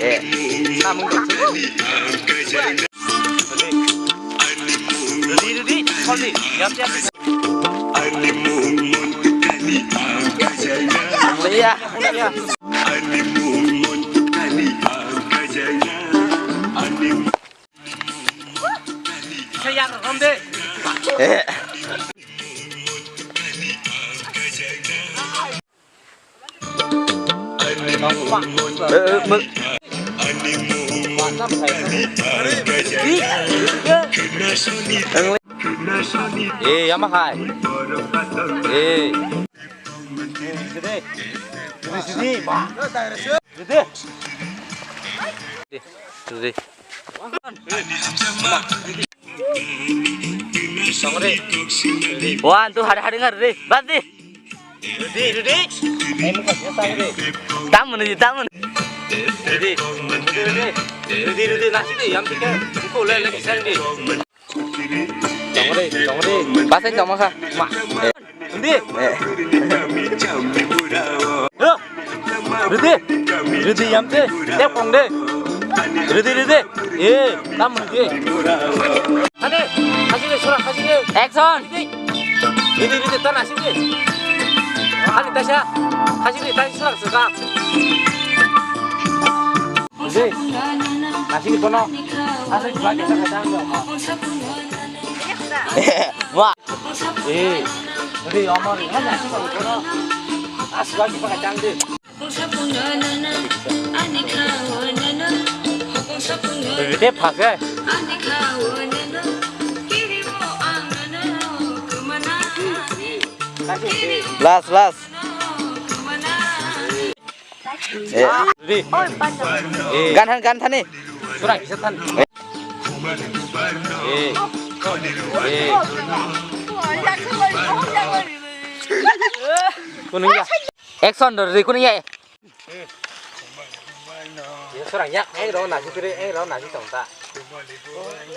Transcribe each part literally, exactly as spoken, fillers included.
Eh, samung dong. Ready, ready, ready. Yap, yap. Iya, iya. Saya yang ronde. Eh. Eh, eh, mel-, eh, yama hai. Eh. Ready. One, two, hari, hari ngar, ready. Bas di. Ready, ready. Tamu ni, tamu ni. Ready. Ready, ready, ready. Nasi di, yang tiga. Buku le, lagi sang di. Tongri, tongri. Basai tongma kha. Ma. Eh. Hindi. Eh. Hello. Ridi. Ridi yam te. Te kong de. Ridi, ridi. Eh, tam ridi. Hadi. Haji de sura, haji de. Action. Ridi, ridi, tan haji de. Hadi tasha. Haji de, tasha sura, sura. Dei, nasi ni bono. Asa chua kisa kisa ang dong. Wah. Eh, dei, omor, ha, nasi ni bono. Asa chua kisa kisa ang dei. Dei, dei, phak, eh. Last, last. Eh. Ready? Eh. Gan than, gan thani. Sura kisa than. Eh. Eh. Eh. Kunung ya. Action dor re kunung ya. Ye sura ya, eh, ro na si kiri, eh, ro na si tong ta.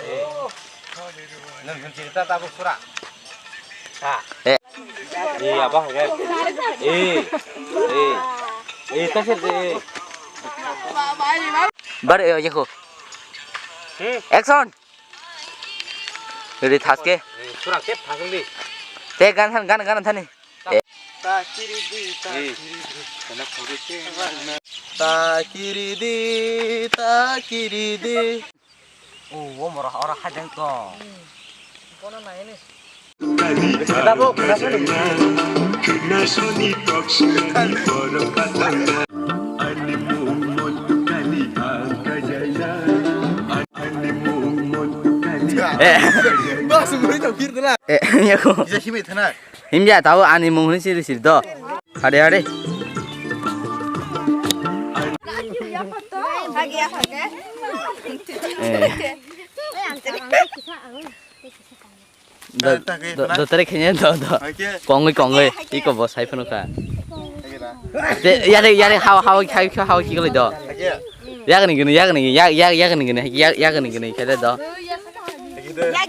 Eh. Nun, nun, sira ta, ta, bu, sura. Ta. Eh. Eh, apa, oke. Eh. Eh. Eh, ta, sir, eh. Bar, eh, ye, ko. Hmm. Action. Ready, thaske. Eh, sura, kep, thasung di. Te, gan, gan, gan, thani. Ta kiri di, ta kiri di. Ta kiri di, ta kiri di. Oh, wo mora ora hajang to. Kono nai ni. Kita bo, kita bo. Eh. Bos, muri to kiri dula. Eh, ya ko. Bisa simi thana. Himya tao ani mung hwnwi siri siri do. Hade hade. Eh. Do, do, do tare khenya do do. Kongoi kongoi iko bo sai phano kha. Te yare yare hawa hawa khai kha hawa ki gole do. Yagni gni yagni ya ya yagni gni ya yagni gni khede do.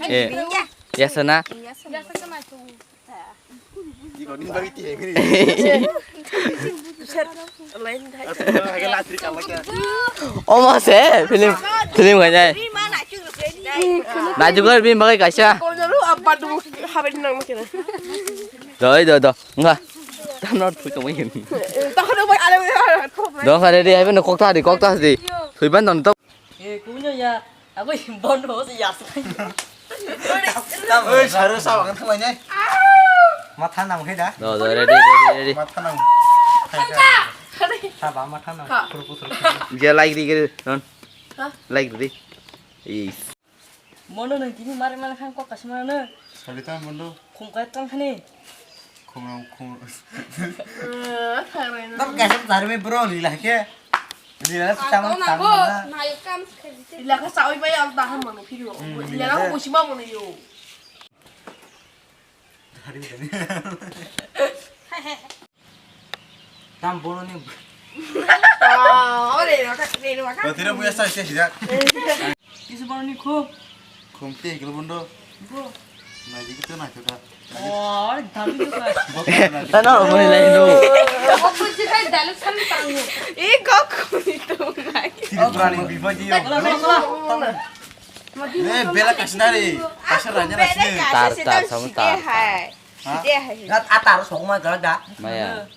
Eh. Yasana. Omo se film film khainai. Naijukar bini bagwi kaisa. Doi doi doi. Nga. Tamno thui tongmai kini. Dong kare di, ayo no kokta di kokta di. Thui ban dong to. Eh, kuno ya, aku bondo se ya. Oi, saru sa bangan thamai nai. Matha nam khai da. Do, do, ready, ready, ready. Matha nam. Sa ba matha nam. Puru puru. Dia like di kiri, non. Like di. Is. Bondo nang tini mari mari khang kok kasma na. Salita bondo. Khum kai tong khani. Khum khum. Tam kasam sarme bro lila ke. Lila sama sama. Lila ka sawi bai al tahan mano phiro. Lila ka busi ma mano yo. Tam bono ni. Ore raka, re raka. Batira buya sa sia sida. Kisu bono ni khum. Khum te gelo bondo. Bo. Na jigi to na chota. Ore dami to ka. Tano mo ni lai no. Opo si kai dalu sam tangu. E kok ni to nai. Brani bipadi yo. Eh, bela kasnari. Kasar raja rasni. Tar, tar, sama tar, tar. Hai. Ha? Sidi hai. Gat atar sokma gada. Maya.